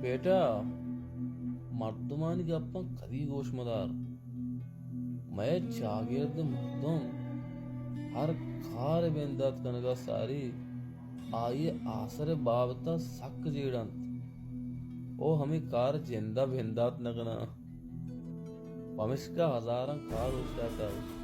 بیٹا، مردمانی گپاں کدی گوش مدار۔ مئے چاگرد مردم ہر کار بندات کنگا ساری آئی آسر بابتا سک جیڑ انت۔ او ہمے کار جندا بندات نہ کناں۔ پمشکا ہزاراں کار اوشتاتگ۔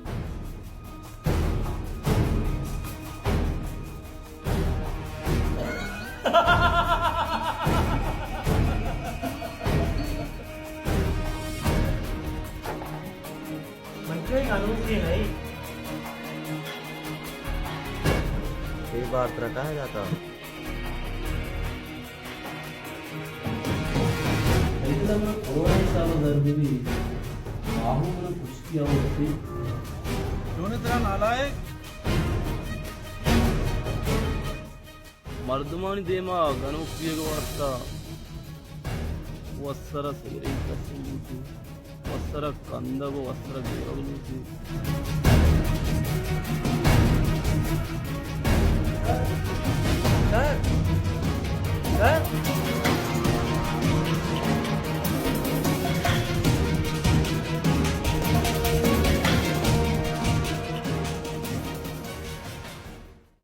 من چو یک انوکے نہ ایں۔ اے بار ترا کاہ داتا؟ اگہ من کروڑاں حساب ءَ زر بہ بی، آہو من پشتی ءَ وتی۔ چون ترا نالائک؟ مردمانی دیما گنوک بیگ واسطہ وسرا سگریٹ کسنگ بوتی۔ وسرا کندگ و وسرا گیوگ لوٹی۔